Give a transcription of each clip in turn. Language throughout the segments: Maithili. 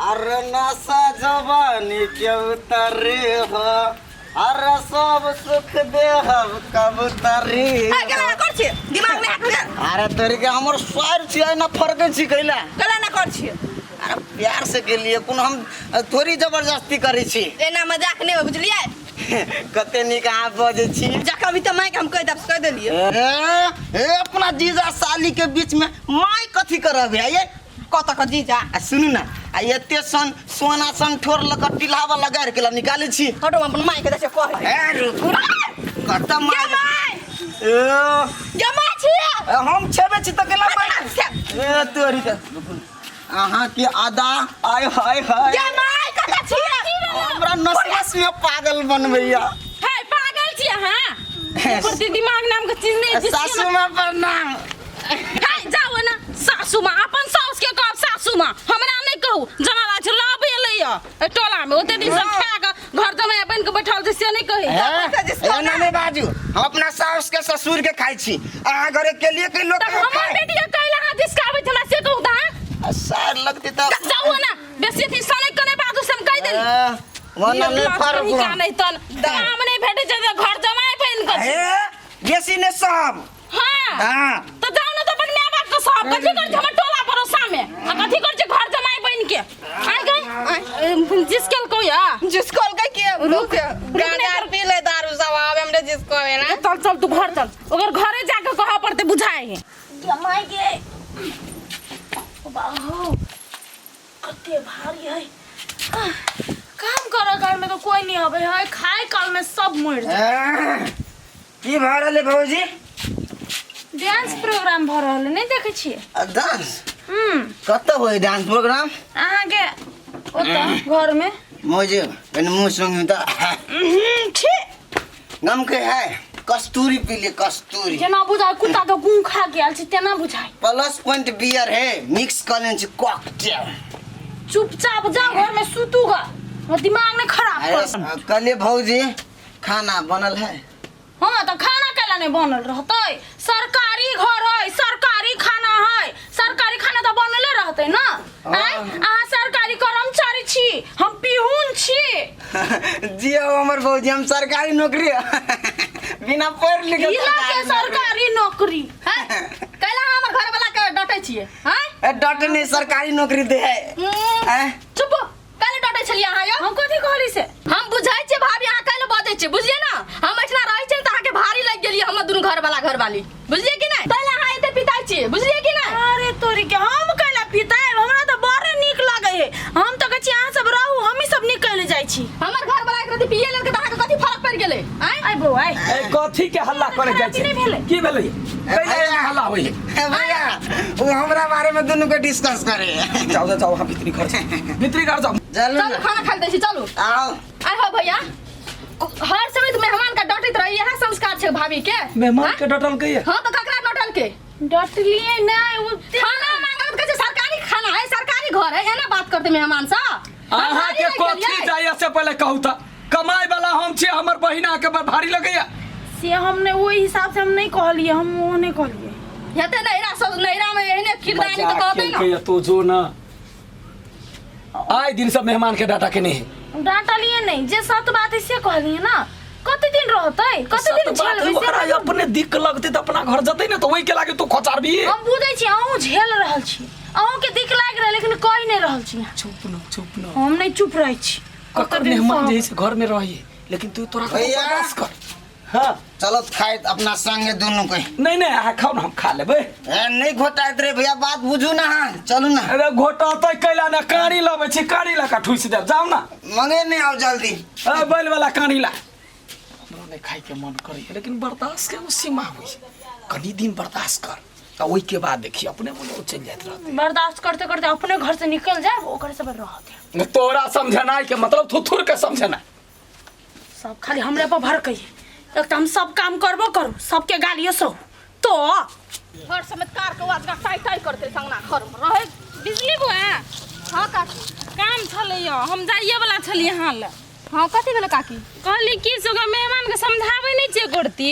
अरे नशा जवानी के उतरे हो, अरे सब सुख दे हम कब तरी। ए, केला ना कर छियै दिमाग में हाथ लगा। अरे तोरी के हमर स्वार छियै ना फरकै छी कैला। केला ना कर छियै। अरे प्यार से के लिए कोनो हम थोड़ी जबरदस्ती करै छी। एना मजाक नहि हो, बुझलियै? कते नीक अहाँ बजै छी। जखन अभी तऽ माइक हम कहि देब, कहि देलियै। ए, ए अपना जीजा साली के बीच में माय कथी करब है ये? कतऽ के जीजा? आ सुनू ना, आ एते सन सोना सन ठोर लग टिल्हावा लगा के ला निकालै छी। हटो, हम अपन माय के दै छियै कहै। ए रुकू ना, कतऽ माय? गे माय! ए, गे माय छियै। ए, हम छेबे छी तऽ केना माय? से। ए तोरी के रुकू ना। अहाँ के आदा आय हाय हाय। गे माय कतऽ छियै? हमरा नस नस में पागल बनबैया। हे पागल छी अहाँ, ओकर दिमाग नाम के चीज नहीं छै। सासू माँ प्रणाम। हे जाओ ना सासू माँ, अपन साउस के कहब सासू माँ, हमरा नहीं कहू। जना लाज लाभ एलै या ए टोला में ओते दिन से खा के घर जमाया बन के बैठल छै से नहीं कही। एना नहीं बाजू, हम अपना साउस के ससुर के खाइ छी, अहाँ घरे के लिए के लोग तऽ हमर खाए। बेटी के कैला अहाँ जिसकाबै हमरा से कहू तऽ? सार लगती तऽ जाओ ना बेसी अथी सनै कने बाजू से हम कहि देली। ए, वना नहीं फर्क का नहीं तन काम नहीं भेटै छै तऽ घर जमाय बनि के। ए बेसी ने सब। हाँ। हाँ। तो जाओ ना तो अपन my बाप के सब कथी कर छै हमर टोला पड़ोसा में आ कथी कर छै घर जमाय बनि के आइ गई जिसके को या जिसको के के रुक गांजा पी ले दारू सब आवे हमरे जिसको है ना। चल चल तू घर चल, ओकर घरे जाके कह पड़ते बुझाए है। जमाय के बाबू कते भारी है। काम करे काल में तो कोई नहीं आवे है, खाए काल में सब मर जाए। की भऽ रहल है भौजी? डांस प्रोग्राम भऽ रहल है, नहीं देखे छियै? डांस? हम्म। कतऽ होय डांस प्रोग्राम? अहाँके ओतऽ घर में। मौजी कनि मुँह सुंघी तऽ। छी। गम के है कस्तूरी पी ले कस्तूरी। जेना बुझाय कुत्ता के गूं खा के आयल छै तेना बुझाय। प्लस पॉइंट बियर है मिक्स कऽ लेने छी कॉकटेल। चुपचाप जाओ घर में सुतू गा, हमर दिमाग ने खराब कर। कहलिए भौजी खाना बनल है? हाँ तो खाना केला नहीं बनल रहतै, सरकारी घर है सरकारी खाना है, सरकारी खाना तो बनले रहतै ना। आँय अहाँ सरकारी कर्मचारी छी हम पिहुन छी। जी हो हमर भौजी, हम सरकारी नौकरी बिना पढ़ लिखे इला के सरकारी नौकरी हैं कैला हमर घर वाला के डटै छियै? हैं ए डट नहीं सरकारी नौकरी दे है। हैं? चुप, काल्हि डटै छलियै अहाँ यौ। हम कथी कहली से? हम बुझै छियै भाभी अहाँ काल्हि बजै छियै, बुझलियै ना? हम एहिठिना रहै छियै तऽ अहाँके भारी लागि गेलियै हमर दुनू घर वाला घरवाली, बुझलियै कि नहि? तैं अहाँ एते पिताइ छियै, बुझलियै कि नहि? अरे तोरी के हम कैला पिताइ, हमरा तऽ बड़ नीक लागै है। हम तऽ कहै छी अहाँ सब रहू, हमही सब निकलि जाइ छी। हमर घर वाला एक रति पिए लेलकै तऽ अहाँके कथी फरक पड़ि गेलै? आँय? आइ बौआ, आइ। ए कथी के हल्ला करे जाइ नहि छै? भेलै। की भेलै? कैला एना हल्ला होइ है? ए भैया वो हमरा बारे में दुनू के डिस्कस करे। जाओ जाओ जाओ, वहाँ भीतरी घर जाओ, भीतरी घर जाओ। चलू चलू ना। खाना खा दै छी, चलू। आओ। आइ हो भैया, हर समय तऽ मेहमान के डटैत रही, इएह संस्कार छै भाभी के। मेहमान के डटल के? हाँ तो ककरा डटल के? डटलिए नहीं, वो खाना मांगल कहै छै सरकारी खाना है सरकारी घर है, एना बात करते मेहमान से। अहाँ के कथी जाय से पहले कहू त, कमाई वाला हम छी, हमर बहिना के बड़ भारी लगैया। से हम नहीं ओहि हिसाब से हम नहीं कहलिए, हम वो नहीं कहलिए। हेतै नैरा सब, नैरा में एहने किरदानी तऽ मजाक कहतै ना। केलकै तो जो ना आए दिन सब मेहमान के डाटा के नहीं डांटलिए नहीं, जे सत बात है से कहलिए ना। कते दिन रहतै, कते दिन सत बात झेलबै से ओकरा कहू। अपने दिक लगतै त अपना घर जतै ने, त ओहि के लागे तू खोचारबी। हम बुझै छी अहूँ झेल रहल छी, अहूँ के दिक लागि रहल लेकिन कहि नहीं रहल छी। चुप न, चुप न। हम नहीं चुप रहै छी। ककर कते दिन मेहमान सहब। जे है से घर में रही, लेकिन तू तोरा भैया। बर्दाश्त कर। हाँ चलो खाए अपना संगे दुनू के। नहीं नहीं अहाँ खाओ ना, हम खा लेबै। ए, नहीं घोटाइत रे भैया, बात बुझू ना। हाँ चलू ना। अरे घोटतै कैला ना, काड़ी लबै छी, काड़ी लऽ कऽ ठुसि देब, जाउ ना। मंगे नहीं आओ जल्दी। ए बैल वाला काड़ी ला। हमरा नहीं खाए के मन करे, लेकिन बर्दाश्त के एगो सीमा होइ छै, कनी दिन बर्दाश्त कर आ ओहि के बाद देखी अपने मने ओ चलि जाइत रहतै। बर्दाश्त करते करते अपने घर से निकल जाए, ओकरे सब रहते। तोरा समझनाइ के मतलब थुथुर के समझनाइ। सब खाली हमरे पर भड़कै एक तो हम सब काम करबो करू, सबके गालियो सहू तो हर समय कार के आवाज टाई टाई करते संगना घर में रहे। बिजली बुआ। हाँ काकी। काम छलै हम जाइए वाला छलियै अहाँ लए। हाँ कथी भेलै काकी कहली की से ओकरा मेहमान के समझाबै नहि छियै गोरती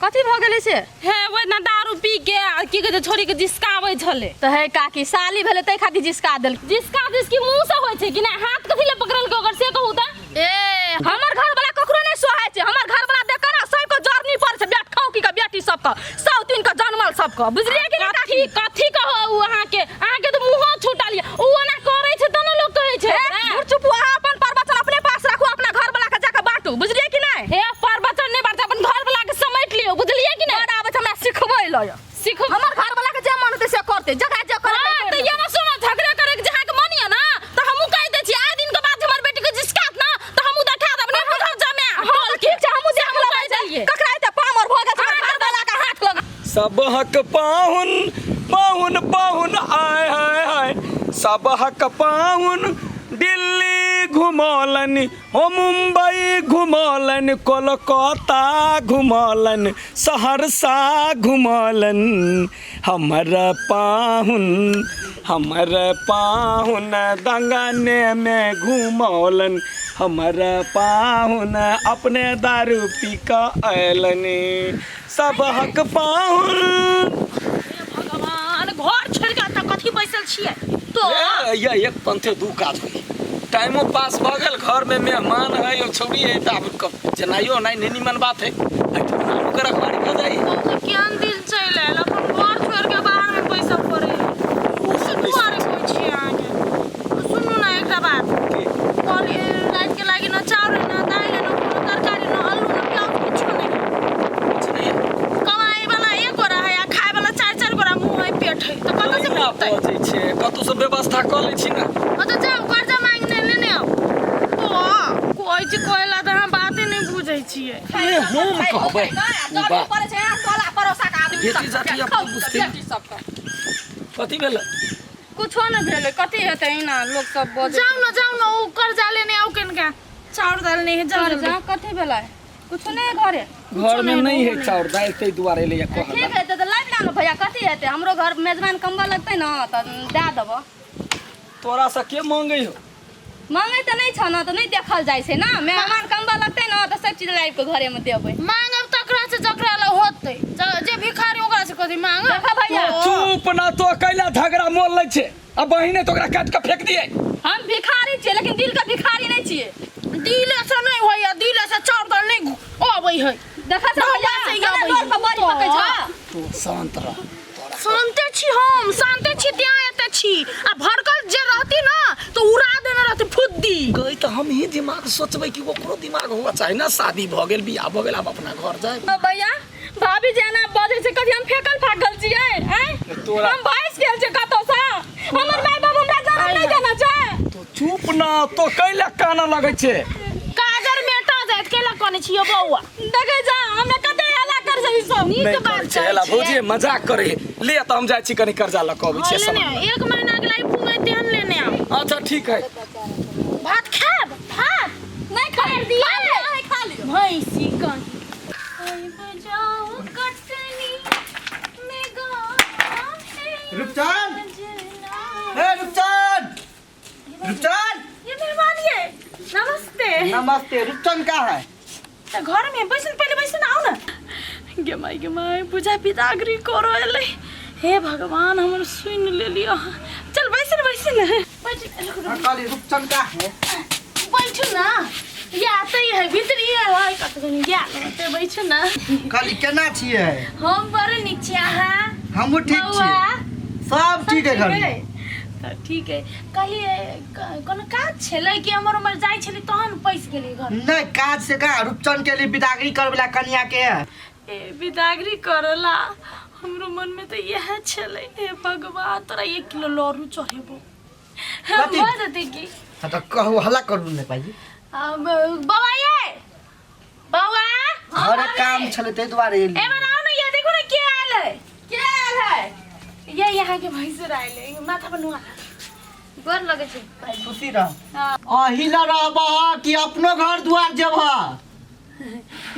कथी भऽ गेलै से हे ओहि ना दारू पी के आ की कहै छै छोरी के जिसकाबै छलै तऽ हे काकी साली भेलै ताहि खातिर जिसका देलकै जिसका जिसकी मुंह से होइ छै कि नहि हाथ कथी लए पकड़लकै ओकर से कहू तऽ ए हमर घर वाला ककरो नहीं सोहाय छै हमर घर वाला देख ना सबके जरनी पर छै बेट खौकी के बेटी सबके सौ तीन के जनमल सबके बुझलियै कि नहीं कथी कथी कहो उ अहाँके अहाँके तऽ मुँहो छूटल ये उ ओना करै छै तब ने लोक कहै छै ए, झूठ चुप अहाँ अपन प्रवचन अपने पास राखू अपना घर वाला के जाके बांटू बुझलियै कि नहीं हे प्रवचन नहि बाँटू अपन घर वाला के समेट लियौ बुझलियै कि नहि बड़ आबै छै हमरा सिखबै लय सिखू हमर घर वाला के जे मन होतै से करतै जकरा जे करे हाँ, तऽ ये ना सुनो झगड़ा करे के जहाँ के मन ये ना तो हमहूँ कह दै छी आइ दिन के बाद हमर बेटी के जिसकात ना तो हमहूँ देखा देब ने घर जमे हाँ ठीक छै हमहूँ जे हमहूँ हमरा कहि देलियै। ककरा एते पामर भऽ गेल छै हमर घर वाला के हाथ लगा सबहक पाहुन पाहुन पाहुन आय हाय हाय सबहक पाहुन दिल्ली घुमौलनि हो मुम्बई घुमौलनि कोलकाता घुमौलनि सहरसा घुमौलनि हमर पाहुन हमर पाहुन दंगनेमे घुमौलनि हमर पाहुन अपने दारू पी कऽ अयलनि सबहक पाहुन हे भगवान घर छोड़ि कऽ एतऽ कथी बैसल छियै तो ए, ये एक पंथे दू काज होई टाइमो पास भऽ गेल घर में मेहमान है और छौड़ी है तऽ आब जेनाइयो नहीं नहीं निमन बात है ओकर रखवारी भऽ जाइ तो केहन दिन चलि आयल अपन घर छोड़ि कऽ बाहर में पैसा पड़े ओ सब से दुआरे कहै छियै अहाँके सुनू ने एकटा बात कहली रातिके लागि न चाउर है न दालि है न कोनो तरकारी न आलू न प्याज किछो नहि है किछु नहीं है। कमाए वाला एक गोरा है आ खाए वाला चारि चारि गोरा मुँह है पेट है तऽ कतऽ से नहि पुगतै पहुँचै छै कतहु से व्यवस्था कऽ लै छी ने ओ तऽ जाउ कर्जा मांगने लेने आउ तो कहै छी कहला तऽ अहाँ बाते नहि बुझै छियै ए, हम कहबै ओ बात पड़ै छै यहाँ टोला पड़ोसा के आदमी बेटी सब जाति बेटी अपन बुझतै। बेटी सबके कथी भेल कुछो नहि भेलै कथी हेतै एना लोक सब बजै जाउ ने जाउ ने ओ कर्जा लेने आउ कनिका चाउर दालि नहि है जाउ जल्दी कथी भेलै कुछो नहि घरे घर में नहीं है चाउर दालि ताहि दुआरे एलै कहला ठीक है तऽ लाबि लानो भैया कथी हेतै हमरो घर मेजबान कमबऽ लगतै ने तऽ दए देबऽ तोरा से के मांगे हो मांगै तऽ नहि छौ ने तऽ नहि देखल जाइ छै ने मेहमान कमबऽ लगतै ने तऽ सब चीज लाबि कऽ घरेमे देबै मांगब तकरा से जकरा लग होतै जे भिखारी ओकरा से कथी मांगब देखऽ भैया चुप ना तो कैला झगड़ा मोल लै छै आ बहिने तो ओकरा काटि कऽ फेंक दिए हम भिखारी छियै लेकिन दिल के भिखारी नहि छियै दिले से नहि होइया दिले से चाउर दालि नहि अबै है देखऽ छ भैया से केना अबै रोड पर बड़ी पकै छ तू शांत रह शान्ते छी हम शान्ते छी त्याँ एते छी आ भड़कल जे रहती ना तो उड़ा देने रहती फुद्दी गई तऽ हम ही दिमाग सोचबै कि ओकरो दिमाग हुआ चाही ना शादी भऽ गेल बियाह भऽ गेल आब अपना घर जाय भैया भाभी जेना बजै छै कथी हम फेकल फाकल छियै आँय तोरा- हम भैंस गेल छियै कतौ से हमर माय बाप हमरा जनम नहि देने छै तो चुप ना तो कैला काना लगै छै काजर मेटा जायत केला कने छियो बौआ देखै जा हमरा कते हल्ला कर छै ई सब नीक नहि बात करै छै एला भौजी मजाक करे ले तऽ हम जाइ छी कनी कर्जा लऽ कऽ अबै हाँ, छियै लेने सामान आउ। एक महीना के लागि पुगे तेहन लेने आउ अच्छा ठीक है भात खायब भात नहि खा दिया नहीं खा लियो भैंसी कहीं जाओ कटनी में गाहे रुपचंद सजना। ए रुपचंद रुपचंद ये मेहमान ये नमस्ते नमस्ते रुपचंद का है त घर में बैसन पहले बैसन आओ ना गे माई गे माई पूजा पितागिरी करो एलै हे भगवान हमर सुन लेलियो चल बैसन बैसन बैठ रुक रुक कहली रुपचंद का है बैठू ना या आते है भीतर ये है कत गनी या ते बैठू ना कहली केना छियै हम बड़ नीक छी अहाँ हमहूँ ठीक बौआ छियै सब ठीक है घर में तऽ ठीक है कहलियै कोनो काज छलै कि हमर उमर जाइ छलै तहन पैसि गेलियै घर नहीं काज से का रुपचंद के लिए विदागरी करबला कन्या के ए विदागरी करला हमरो मन में तऽ इएह छलै हे भगवान तोरा 1 किलो लड़ू चढ़ेबो कथी? भऽ जेतै की हाँ तो कहू हल्ला करू ने पाई बौआ ये बौआ घरे काम छलै ताहि दुआरे ए बनाओ ना ये देखो ना के आयल है के आयल है ये यहाँ के भैंसुर आयल है माथा पर नुआ गोर लगै छै खुशी रह अही ल रहबह कि अपनो घर दुआर जेबह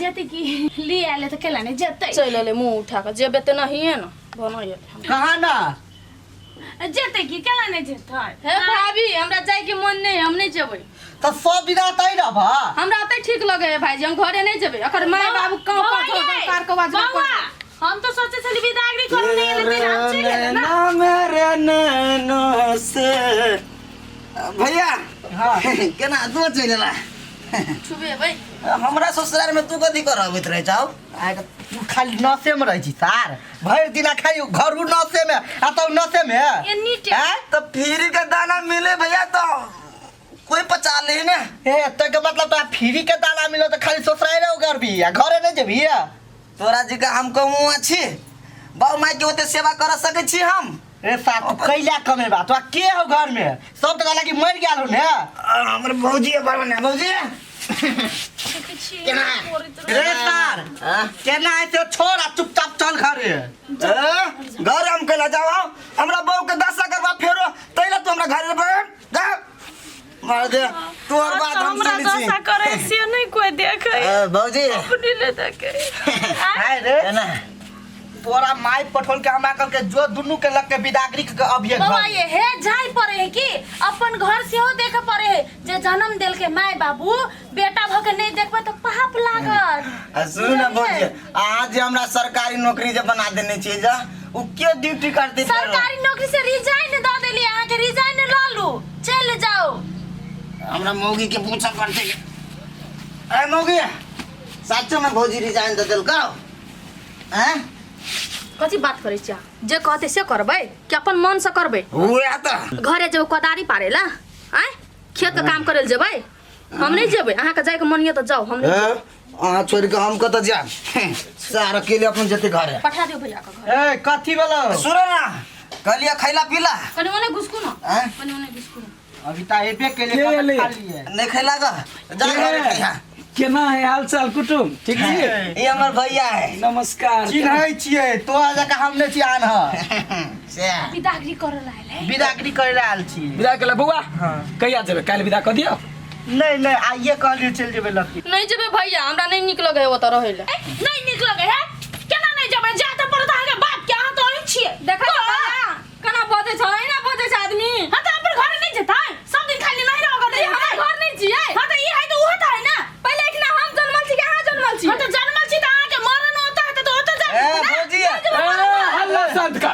जेतै की ले आयल है तऽ केला नहि जेतै चलि एलै मुँह उठा कऽ जेबै तऽ नहिए ने बनैए कहाँ ना जेतै की केला नहि जेतै हे भाभी हमरा जाइके मन नहि हम नहि नहि जेबै। तऽ सब दिना तै रहबा। हमरा ओतै ठीक लगे है भाईजी, हम घरे नहि जेबै। अकर माय बाबू काँव बौआ काँव ये, कार कौआ जेना बौआ, हम तो सोचे छली विदागरी करू नहीं एलै तऽ हम चलि गेलै ना। मेरे नैनो से भैया। हाँ। केना तू चलि एला? छुबेबै। हमरा ससुराल में तू कथी कर अबैत रहे जाओ? आइ तू खाली नशे में रहै छी सार, भरि दिना खाली घरू नशे में आ तब नशे में एनी टे- आँय? तो फ्री के दाना मिले भैया तो कोई पचा ले ने। ए तोके मतलब तोरा फ्री के दाना मिलो तो खाली ससुराल रहो करबी आ घरे नहीं जेबी? तोरा जी का हम कहूँ अछि बाऊ माय के ओते सेवा कर सकै छी हम? रे साथ तू कैला कमेबा, तोरा के हो घर में? सब तो कहला कि मर गेल हो ने। हमर भौजी है बड़ ने भौजी। देखै छियै, केना? करैत रहै। रे सार हाँ? केना ऐसे छोड़ आ चुपचाप चल घरे। ए, घर हम कैला जाओ? हमरा बहू के दशा करबा फेरो तैला तू हमरा घर पर जा मार दे तोहर आ बात तऽ हम हमरा सुनै छी। दशा करै से नहि कोइ देखै, ए, भौजी अपने ले देखै। हाय रे केना तोरा माय पठोल के हमरा कहल के जो दुनू के लग के बिदागरी के अभिये बौआ घर ये हे जाय पड़े है कि अपन घर सेहो देखे पड़े है, जे जन्म देल के माय बाबू बेटा भ के नहीं देखबै तऽ पाप लागत। आ सुनू ने भौजी, अहाँ जे हमरा सरकारी नौकरी जे बना देने छियै जा उ के ड्यूटी करते? सरकारी नौकरी से रिजाइन दऽ देली अहाँके, रिजाइन लऽ लू, चलि जाउ। हमरा मौगी के पूछऽ पड़तै। अरे मौगी, सच्चो में भौजी रिजाइन दे देलकौ? हैं? कथी बात करै छियै? जे कहतै से करबै कि अपन मन से करबै? उएह तऽ घरे जेबै कोदारी पारे ला, आँय खेत के काम करे लए जेबै? हम नहि जेबै, अहाँके जाइके मन यऽ तऽ जाउ, हम नहि। ए, अहाँ छोड़ि कऽ हम कतऽ जायब? सार अकेले अपन जेतै घरे। पठा दियौ भैया के घर। ए कथी बोलो? सुनो ना, कहलियै खैला पीला। कनि ओने घुसकू न। आँय? कनि ओने घुसकू न। अभी त एबे के के एलै? खा लिए। नहीं खैला गा जा घरे खैहा। केना है हाल चाल कुटुम, ठीक छी? ई हमर भैया है। नमस्कार। चिन्है छियै तोरा जकाँ हम नहि छी आन से विदागरी करऽ ला आयल है। बिदागरी करे ला आयल छी। विदा केला बौआ? हाँ। कहिया जेबै? काल्हि विदा कऽ दियौ? नहीं नहीं, आइए कहलियै चलि जेबै लड़की। नहि जेबै भैया, हमरा नहि नीक लगै ओतऽ रहै लए। ए, नहि नीक लगै है? केना नहि जेबै? जाय तऽ पड़त अहाँके बाप के, अहाँ तऽ अहीं छियै। देखै छी भैया, केना बजै छै, एना बजै छै आदमी। हाँ तऽ अपन घर नहि जेतै? सब दिन खाली नहीं रहो ई हमर घर नहि छियै। हाँ तऽ ई है तऽ उहो तऽ है ना। पहिले एखना हम जनमल छी कि अहाँ जनमल छी? हाँ तऽ जनमल छी तऽ अहाँके मरण ओतऽ हेतै तऽ ओतऽ जाय ए पड़तै ना। भौजी ए, हल्ला शांत कर।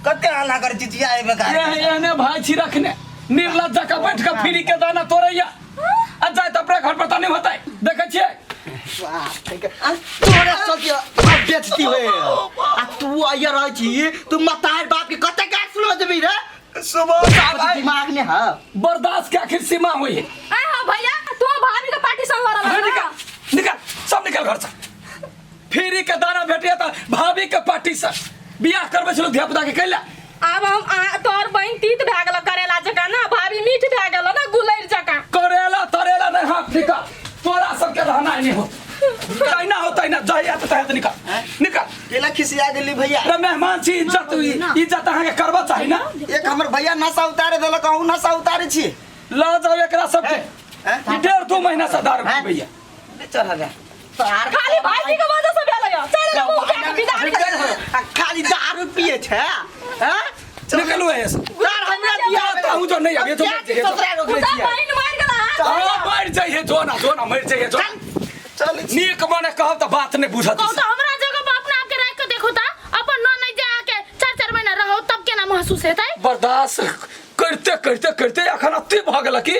कते हल्ला करै छी चिचिया एबे का? एहने भाई छी रखने, निर्लज्ज जकाँ बैठ कऽ फ्री के दाना तोड़ैया आ जाय तऽ अपना घर पर तऽ नहि होतै। देखै छियै तोरा सबके अब बेचती होए आ तू आइए रहै छी, तू मतार बाप के कते गाछ सुनबे देबी रे? सुबह साहब कथी दिमाग में है? बर्दाश्त के आखिर सीमा हुई है। आय हो भैया, तू भाभी के पार्टी संग लड़ल अरे निकल निकल, सब निकल घर से। फ्री के दाना भेटिया तऽ भाभी के पार्टी से बियाह करबै छलहुँ धिया पुता के कैला। आब हम तोहर बहिन तीत भए गेल करेला जकाँ ना, भाभी मीठ भए गेल ना गुलैर जकाँ। करेला तरेला नहीं, हाथ निकल, तोरा सबके रहना नहीं हो तहिना हो तहिना जहिया तऽ तहिया निकल निकल। केला खिसिया गेली भैया? अरे मेहमान छी, इज्जत इज्जत अहाँके करबा चाही ना। एक हमर भैया नशा उतारे देलक, अहूँ नशा उतारे छी। लऽ जाउ एकरा सबके। हैं? ई 1.5 2 महीना से दारू पीबैया। चढ़ल है खाली भाईजी के वजह से भेलै हँ। चल रे मुँह उठा के विदा कर। आ खाली दारू पिए छै हैं? निकलू एहिसँ। सर हमरा बियाह तऽ अहूँ जो नहीं आबिए, जो मरि जइहे, जो। ससुराल रोकने उता छियै। बहिन मरि गेल अहाँ। हाँ, मरि जइहे, जो ना जो ना मरि जइहे जो। चल। नीक मने कहब तऽ बात नहि बुझत। कहू तऽ हमरा जगह पर अपना आपके राखि के देखू तऽ, अपन न नहीं जा के 4 4 महीना रहो तब केना महसूस हेतै? बर्दाश्त करिते करिते करिते एखन अते भऽ गेल कि